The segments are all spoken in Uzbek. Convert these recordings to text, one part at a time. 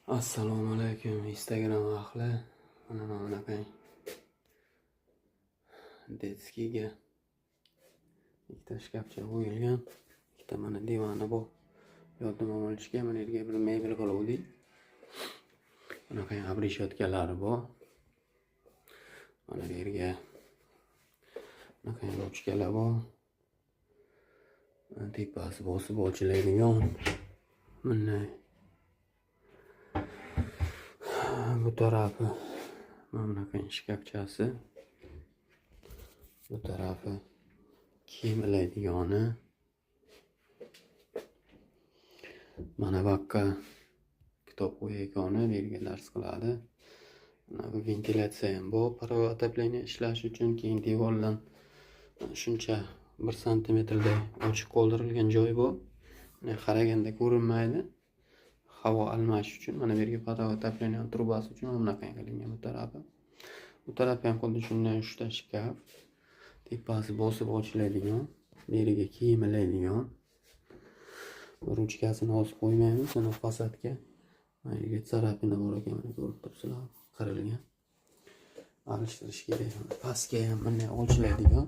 Assalomu alaykum Instagram ahli. Mana bunaqa detskiga ikkita shkafcha qo'yilgan, ikkita mana divani bor. Yordam olishga mana yerga bir mebel qiluvdik. Bunaqa обрешетkalari bor. Mana bu yerga bunaqa ruchkalar bor. Tepasi bosib ochiladigan. Bunday bu tarafi mana bunaqa shkafchasi. Bu tarafi kiyim ilaydigani. Mana bu yoqqa kitob qo'yayotgani, bu yerga dars qiladi. Mana bu ventilyatsiya ham bor, parovoy отопление ishlash uchun. Keyin devordan shuncha 1 santimetrday ochiq qoldirilgan joy bor. Mana qaraganda ko'rinmaydi. Havo almashish uchun mana bu yerga parovoy отопление trubasi uchun mana bunaqa qilingan bu tarafi. Bu tarafi ham xuddi shunday 3 ta shkaf. Tepasi bosib ochiladigan, bu yerga kiyim ilaydigan. Ruchkasini hozir qo'ymaymiz, mana fasadga. Mana yerga tsarapina bor ekan, mana ko'rib turibsizlar, qirilgan. Alishtirish kerak. Pastga ham bunday ochiladigan.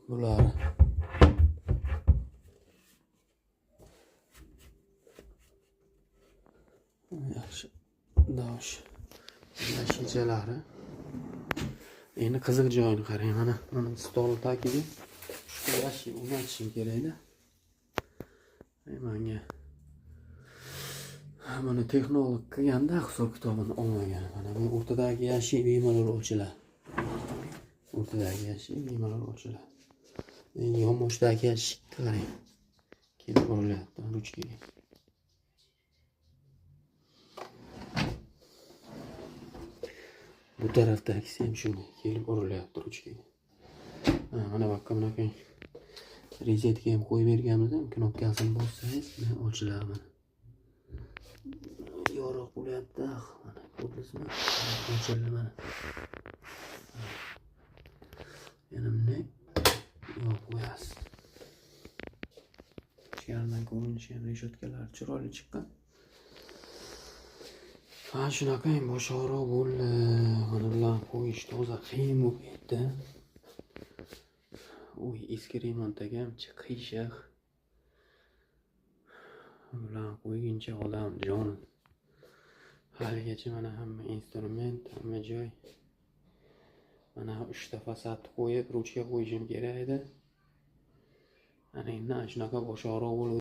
Bular yaxshi dosh yashinchalari. Endi qiziq joyini qarang, mana stol tagiga shu yashik o'rnatishim kerakda. Menga mana texnolog qilganda hisob kitobini olmagan. Mana bu o'rtadagi yashik bemalol ochiladi. O'rtadagi yashik bemalol ochiladi. Endi yonboshdagi yashikni qarang. Kelib urilyapti ruchkaga. Bu tarafdagisi ham shunday kelib urilyapti ruchkaga. Mana bu yoqqa bunaqa rezetka ham qo'yib berganmiz, knopkasini bossangiz ochiladi mana. Yorug' bo'lyapti. Mana ko'rdingizmi? Ochildi mana. Yana bunday yopib qo'yasiz. Ichkaridan ko'rinishi ham reshotkalar chiroyli chiqqan. Ha, shunaqa ham bosh og'riq bo'ldi. Mana bularni qo'yish toza qiyin bo'lib ketdi. Uy eski remontdagi ham qiyshiq. Bularni qo'yguncha odam joni. Haligacha mana hamma instrument, hamma joy. Mana 3 ta fasad qo'yib, ruchka qo'yishim kerak edi. Ana endi shunaqa bosh og'riq bo'ldi.